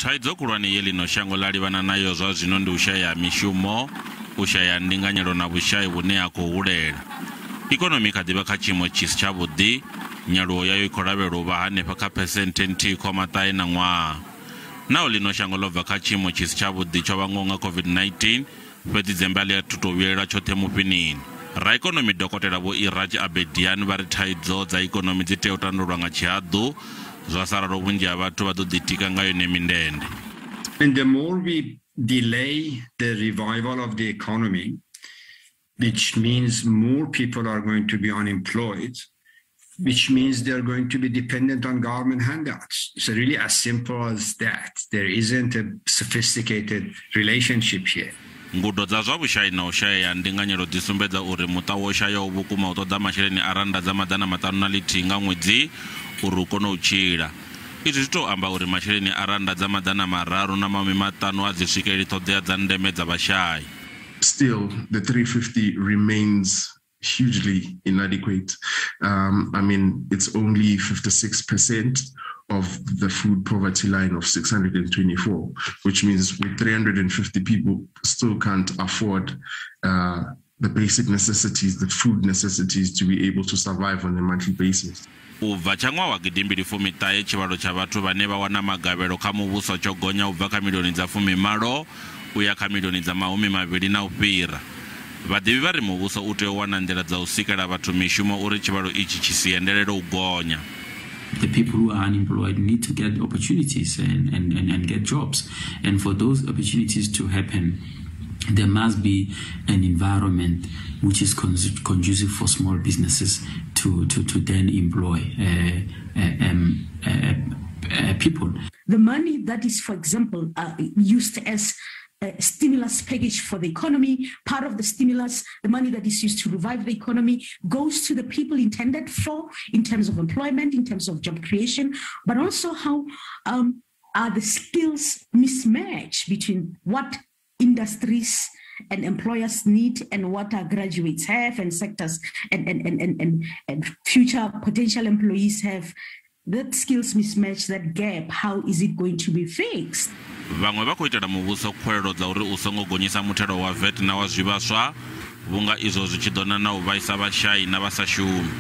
Thaidzo khulwane ye ḽino shango ḽa livhana nayo zwa zwino ndi u shaya mishumo, u shaya ndinganyelo na vhushai vhune ha khou hulela. Ikonomi kha ḓivha kha tshiimo tshi si tshavhuḓi, nyaluwo yayo i khou lavhelelwa u vha hanefha kha phesenthe 1.9 na ṅwaha. Naho ḽino shango ḽo bva kha tshiimo tshi si tshavhuḓi tsho vhangwaho nga COVID-19, fhedzi dzembe a ḽi athu tou vhuyelela tshoṱhe mufhinini. Raikonomi Dokotela Vho Iraj Abedian vha ri thaidzo dza ikonomi dzi tea u tandululwa nga tshihaḓu, zwa sa ralo vhunzhi ha vhathu vha ḓo ḓitika nga yone mindende. And the more we delay the revival of the economy, which means more people are going to be unemployed, which means they're going to be dependent on government handouts. So really as simple as that. There isn't a sophisticated relationship here. Ngudo dza zwa vhushai na u shayea ndinganyelo dzi sumbedza uri muṱa wo shayaho vhukuma u ṱoḓa masheleni a rannda dza 501 nga ṅwedzi uri u kone u tshila. Izwi zwi tou amba uri masheleni a rannda dza 350 a dzi swikeleli ṱhoḓea dza ndeme dza vhashai. Still, the 350 remains hugely inadequate. It's only 56% of the food poverty line of 624, which means with 350 people still can't afford the basic necessities, the food necessities to be able to survive on a monthly basis. U bva tsha ṅwaha wa 2019 tshivhalo tsha vhathu vhane vha wana magavhelo kha muvhuso tsho gonya u bva kha milioni dza 18 u ya kha milioni dza 20 na u fhira. Vhaḓivhi vha ri muvhuso u tea u wana nḓila dza u sikela vhathu mishumo uri tshivhalo itshi tshi si endelele u gonya. The people who are unemployed need to get opportunities and get jobs. And for those opportunities to happen, there must be an environment which is conducive for small businesses to then employ people. The money that is, for example, used as a stimulus package for the economy, part of the stimulus, the money that is used to revive the economy goes to the people intended for in terms of employment, in terms of job creation, but also how are the skills mismatch between what industries and employers need and what our graduates have and sectors and future potential employees have. That skills mismatch, that gap, how is it going to be fixed? Vhaṅwe vha khou itela muvhuso khuwelelo dza uri u songo gonyisa muthelo wa VAT na wa zwivhaswa vhunga izwo zwi tshi ḓo na u vhaisa vhashai na vha sa shumi.